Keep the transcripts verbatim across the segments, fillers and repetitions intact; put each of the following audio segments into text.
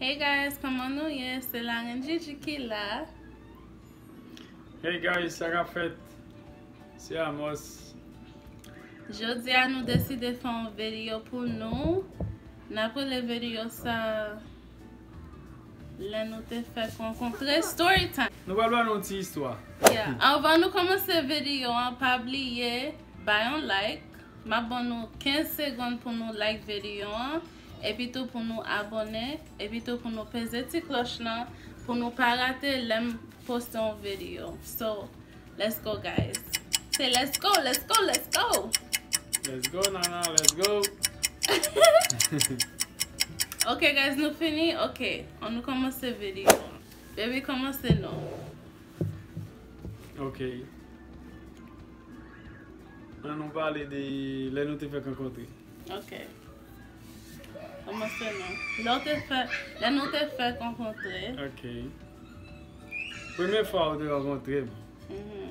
Hey guys, kòman nou ye? Se Larenn Gigi ki la. Hey guys, sa k ap fèt? Se Amos. Jodi a nou deside fè yon videyo pou nou. N ap rele videyo sa Lè nou te fèk rankontre, story time. Nou pral ba nou yon ti istwa. Yeah. Anvan nou kòmanse videyo an, pa bliye bay yon like. M ap ban nou kenz segonn pou nou like videyo an, epi tou pou nou abòne, epi tou pou nou peze ti klòch lan pou nou pa rate lè m poste yon videyo. So, let's go guys. Se let's go, let's go, let's go. Let's go, Nana, let's go. Ok guys, nou fini? Ok, ann nou kòmanse videyo an. Baby, kòmanse non. Ok. Ann nou pale de lè nou te fèk rankontre. Ok. Kòmanse non. Lè w te fè, lè nou te fèk rankontre. Ok. Premye fwa ou te rankontre m. Mhm.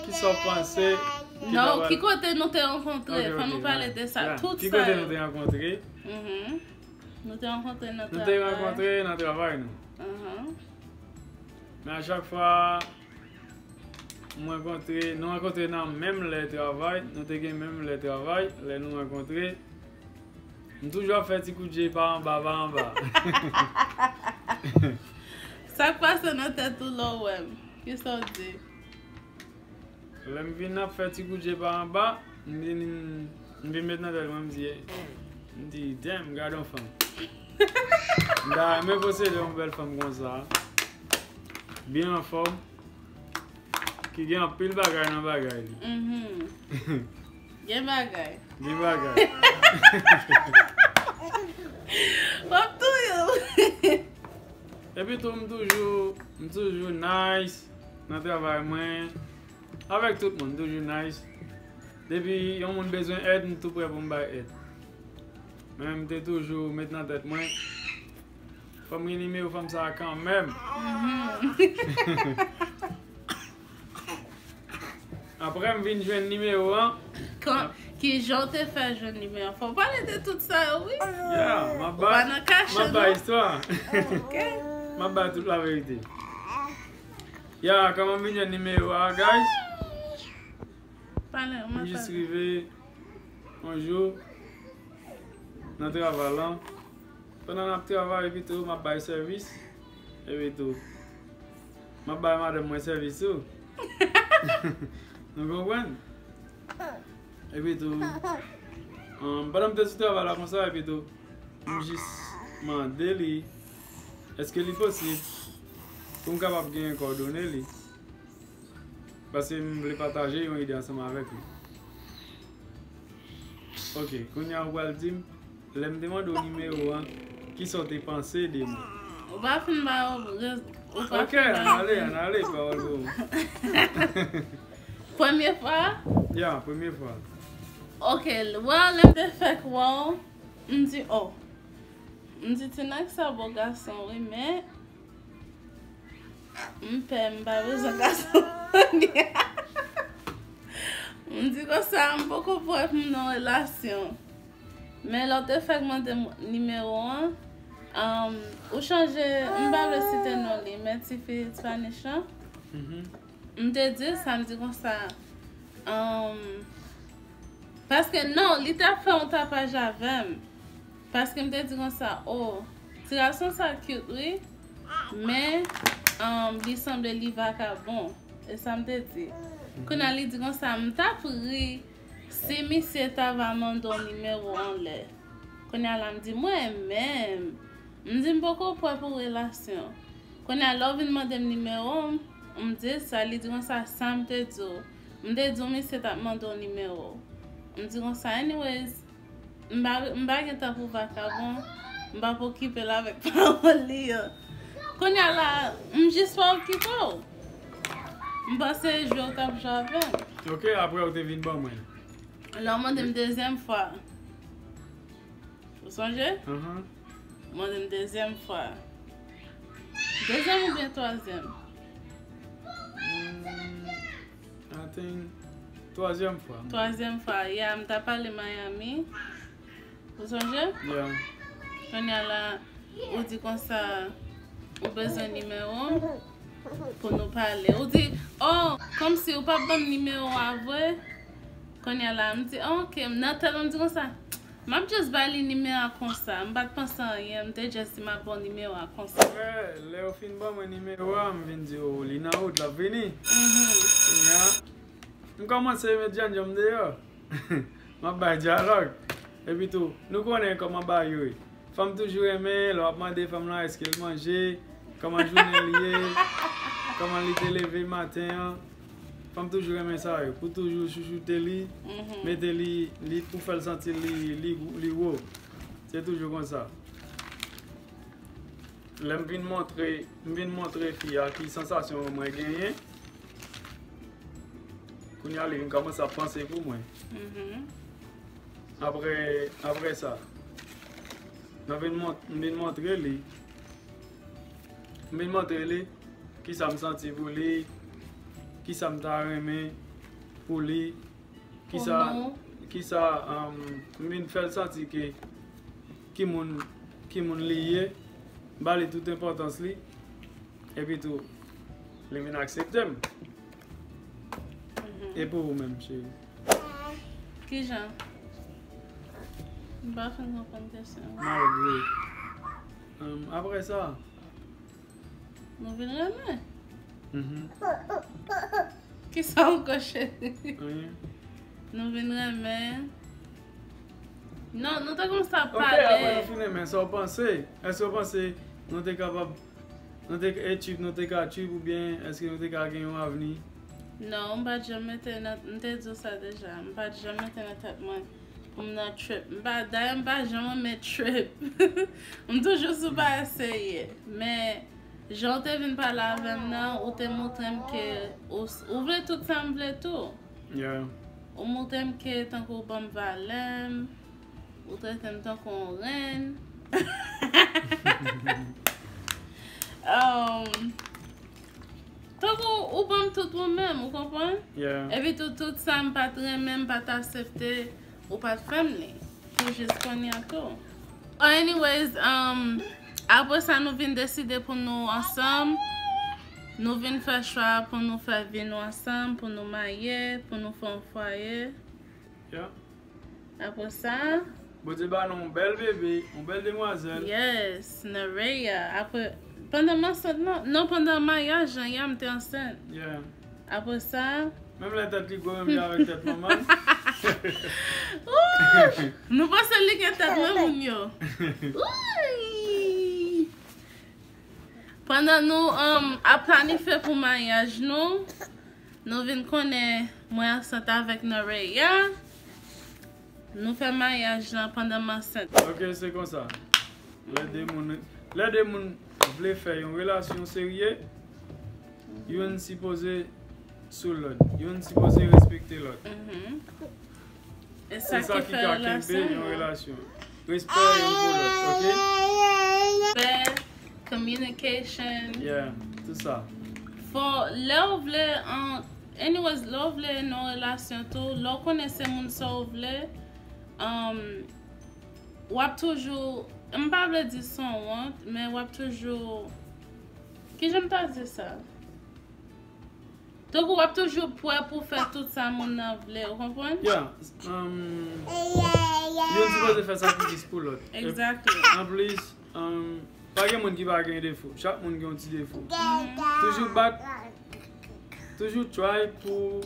Kisa w panse ki Non, ta ki kote nou te rankontre? Ok, Fò ok, nou pale alright. de sa. Yeah. Tout Ki sa kote yo. Nou te rankontre? Mhm. Nou te rankontre nan Nou travay. Te rankontre nan travay nou. Mhm. Men a chak fwa mwen rankontre, nou rankontre nan menm lè travay, nou te gen menm lè travay, lè nou rankontre, m toujou ap fè ti kout je pa anba, pa anba. Sa k pase nan tèt ou lè w wè m? Kisa w di? Lè m vin ap fè ti kout je pa anba, m vin, m vin met nan tèt mwen, m di, m di, damn, gade yon fanm. M ta renmen posede yon bèl fanm konsa. Byen anfòm. Ki gen anpil bagay nan bagay li. Mhm. Gen bagay. Gen bagay. W ap touye w. Epi tou, m toujou, m toujou nice nan travay mwen. Avèk tout moun, m toujou nice. Depi yon moun bezwen èd, m tou prè pou m bay èd. Men m te toujou met nan tèt mwen, fò m gen nimewo fanm sa a kanmenm. Mhm. Apre m vin jwenn nimewo an. Kan, ki jan w te fè jwenn nimewo an? Fò w pale de tout sa yo, wi. Yeah, m ap Ou pa bay, nan kache, m ap bay non? Istwa. Ok. M ap bay tout laverite. Yeah, kòman m vin jwenn nimewo a, guys? Pale, M mwen jis pale. Rive yon jou nan travay lan. Pandan n ap travay, epi tou, m ap bay sèvis. Epi tou, m ap bay madanm mwen sèvis tou. Nou konprann? Epi tou, um, pandan m te sou travay la konsa, epi tou, m jis mande li, èske li posib pou m kapab gen kòdone li? Paske m vle pataje yon ide ansanm avèk li. Ok, kounye a ou pral di m, lè m te mande w nimewo an, kisa w te panse de mwen? Ou pa fin ba yo rez-, ou pa Ok, fin ba ann yo ale, rez-, ann ale, pawòl pou ou. Premye fwa? Ya, premye fwa. Ok, well, lè m te fèk wè w, m di, oh. M di, ti nèg sa bo gason, wi, men m pè, m pa bezwen gason. M di konsa, m poko prè pou m nan relasyon. Men lè w te fèk mande m nimewo an, um, ou chanje, m pa vle site non li, men tifi Spanish lan. Mhm. M te di l sa, m di konsa, um, paske non, li t ap fè yon tapaj avè m. Paske m te di konsa, oh, ti gason sa cute, wi, men, um, li sanble li vakabon. E sa m te di. Kounye a li di konsa, m t ap ri si misye ta va mande w nimewo anlè. Kounye a la, m di, mwen menm, m di m poko prè pou relasyon. Kounye a, lè w vin mande m nimewo m, m di l sa, li di konsa, sa m te di w. M te di w misye t ap mande w nimewo. M di konsa, anyways, m pa, m pa gen tan pou vakabon, m p ap okipe l avèk pawòl li yo. Kounye a la, m jis pa okipe w. M panse jwe w t ap jwe avè m. Ok, apre ou te vin ban mwen. Lè w mande m dezyèm fwa. Ou sonje? Ahan. Mande m dezyèm fwa. Dezyèm oubyen twazyèm? Hmm, I think twazyèm fwa. Twazyèm fwa, ya, m ta pale Miami. Ou sonje? Yeah. Kounye a la, ou di konsa, ou bezwen nimewo pou nou pale. Ou di, oh, kòmsi ou p ap ban m nimewo a vre. Kounye a la, m di, oh, ok, nan tèt mwen, m di konsa, m ap just ba li nimewo a konsa. M pa t panse anyen, m te just di m ap ba w nimewo a konsa. Apre, lè yo fin ban mwen nimewo a, m vin di, oh, li nan wout, l ap vini. Mhm. Kounye a, m kòmanse met djannjanm deyò. M ap bay dyalòg. Epi tou, nou konnen kòman bagay yo ye. Fanm toujou renmen, lè w ap mande fanm lan èske l manje, kòman jounen li ye, kòman li te leve maten an. Fanm toujou renmen sa yo. Pou toujou chouchoute li, mhm, mete li, li pou fè l santi li, li, li wo. Se toujou konsa. Lè m vin montre, m vin montre fi a ki sansasyon mwen genyen, kounye a li vin kòmanse ap panse pou mwen. Mhm. Apre, apre sa, mwen vin mont-, m vin montre li, m vin montre li kisa m santi pou li, kisa m ta renmen pou li, kisa, kisa, um, m vin fè l santi ke ki moun, ki moun li ye, m ba li tout enpòtans li, epi tou, li vin aksepte m. Mhm. E pou ou menm, cheri? Kijan? M pa fin konprann kesyon an. Malgre. Um, apre sa, nou vin renmen. Mhm. Kisa ankò, cheri? Anyen. Nou vin renmen. Non, nou te kòmanse ap pale. Ok, apre nou fin renmen, sa w panse? Èske w panse nou te kapab, nou te, e trip, nou te ka trip oubyen èske nou te ka gen yon avni? Non, m pa t janm mete nan, m te di w sa deja. M pa t janm mete nan tèt mwen pou m nan trip. M pa, dayè, m pa janm renmen trip. M toujou sou bagay serye. Men, jan w te vin pale avè m nan, ou te montre m ke ou, ou vle tout sa m vle tou. Yeah. Ou montre m ke tankou w ban m valè m, ou trete m tankou yon rèn. Um, tankou ou ban m tout ou menm, ou konprann? Yeah. Epi tou, tout sa m pa t renmen, m pa t aksepte, ou pa t fè m li. Pou jis kounye a tou. Oh, anyways, um, apre sa, nou vin deside pou nou ansanm. Nou vin fè chwa pou nou fè vi nou ansanm, pou nou marye, pou nou fè yon fwaye. Yeah. Apre sa, Bondye ba nou yon bèl bebe, yon bèl demwazèl. Yes, Nereya. Apre, pandan m ansent, non, non, pandan maryaj lan, ya, m te ansent. Yeah. Apre sa, menm lè tèt li gwo, menm jan avèk tèt manman l. Wouch! Nou panse li gen tèt nan moun yo. Wouy! Pandan nou, um, ap planifye pou maryaj nou, nou vin konnen mwen ansent avèk Nereya. Nou fè maryaj lan pandan m ansent. Ok, se konsa. Lè de moun, lè de moun vle fè yon relasyon serye, youn sipoze sou lòt. Youn sipoze respekte lòt. Mhm. E sa ki ka kenbe yon relasyon. Respè youn pou lòt, ok? Respè, communication. Yeah, tout sa. Fò, lè w vle, an, anyways, lè w vle nan yon relasyon tou, lè w konnen se moun sa w vle, um, w ap toujou, m pa vle di se yon wont, men w ap toujou, kijan m ta di sa? Tankou w ap toujou prè pou fè tout sa moun nan vle, ou konprann? Yeah, um, youn sipoze fè sakrifis pou lòt. Exactly. Anplis, um, pa gen moun ki pa gen defo. Chak moun gen yon ti defo. Mhm. Toujou bat, toujou try pou,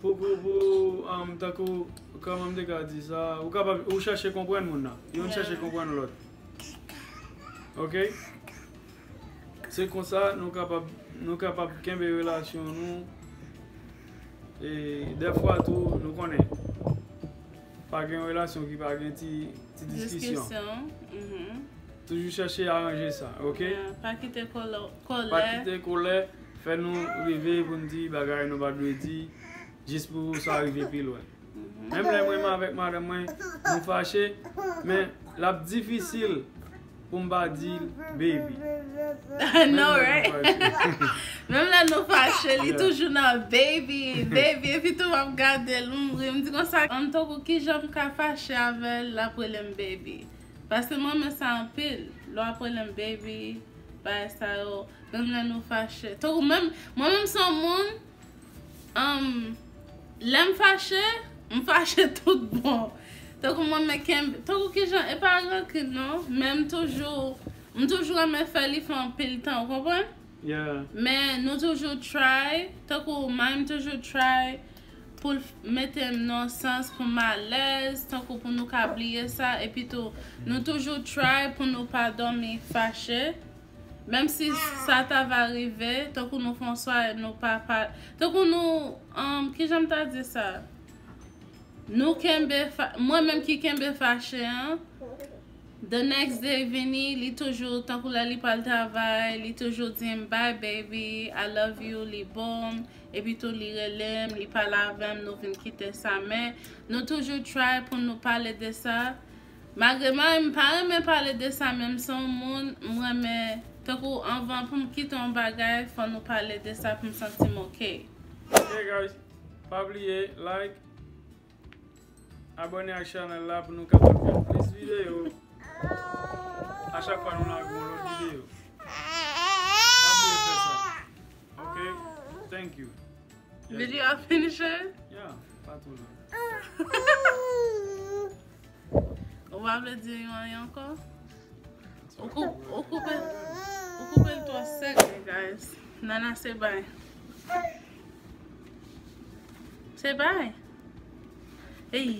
pou, pou, pou, um, tankou, kòman m te ka di sa? Ou kapab, ou chèche konprann moun nan. Youn chèche konprann lòt. Ok? Se konsa nou kapab, nou kapab kenbe relasyon nou. E dèfwa tou, nou konnen, pa gen relasyon ki pa gen ti, ti diskisyon. Diskisyon, mhm. Toujou chèche aranje sa, ok? Yeah, pa kite kòlè, kòlè. Pa kite kòlè fè nou rive pou n di bagay nou pa dwe di, jis pou sa rive pi lwen. Mhm. Menm lè mwen menm avèk madanm mwen, nou fache, men l ap difisil Pou m pa di baby. I know, right? Menm lè nou fache, li toujou nan baby, baby. Epi tou, m ap gade l, m ri, m di konsa, m tankou kijan m ka fache avè l, l ap rele m baby. Paske m renmen sa anpil. Lè w ap rele m baby, bagay sa yo, menm lè nou fache. Tankou menm, mwen menm se yon moun, um, lè m fache, m fache tout bon. Tankou mwen menm kenbe, tankou kijan, e pa rankin non, men m toujou, m toujou renmen fè li fè anpil tan, ou konprann? Men nou toujou try, tankou Marim toujou try pou l f- mete m nan yon sans pou m alèz, tankou pou nou ka bliye sa, epi tou, nou toujou try pou nou pa dòmi fache. Menm si sa ta va rive, tankou nou fè yon sware, nou pa, pa, tankou nou, um, kijan m ta di sa? Nou kenbe, fa- mwen menm ki kenbe fache an, the next day vini, li toujou, tankou lè li pral travay, li toujou di m, bye baby, I love you, li bon, epi tou li rele m, li pale avè m, nou vin kite sa, men nou toujou try pou nou pale de sa. Malgre mwen, m pa renmen pale de sa, men m se yon moun, m renmen, tankou anvan pou m kite yon bagay, fò nou pale de sa pou m santi m ok. Ok, guys, pa bliye, like, abòne ak chanèl la pou nou kapab fè plis videyo. A chak fwa nou lage yon lòt videyo. Pa bliye fè sa. Ok? Thank you. Video a finish? Yeah, pa twò long. Ou pa vle di yon anyen ankò? Ou koup- ou koupe, ou koupe l twò sèk, guys. Nana se bay. Se bay. Ey.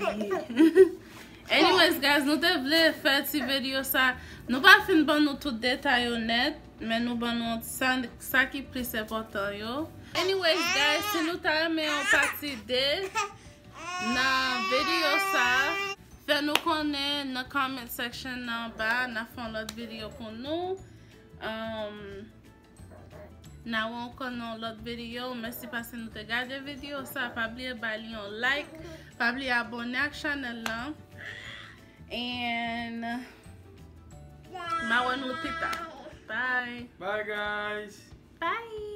Anyways, guys, nou te vle fè ti videyo sa. Nou pa fin ban nou tout detay yo nèt, men nou ban nou sa, sa ki plis enpòtan yo. Anyways, guys, si nou ta renmen yon pati de nan videyo sa, fè nou konnen nan comment section nan anba, n a fè yon lòt videyo pou nou. Um, n a wè ankò nan yon lòt videyo. Mèsi paske nou te gade videyo sa. Pa bliye ba li yon like. Pa bliye abòne ak chanèl lan. And m a wè nou pita. Bye. Bye, guys. Bye.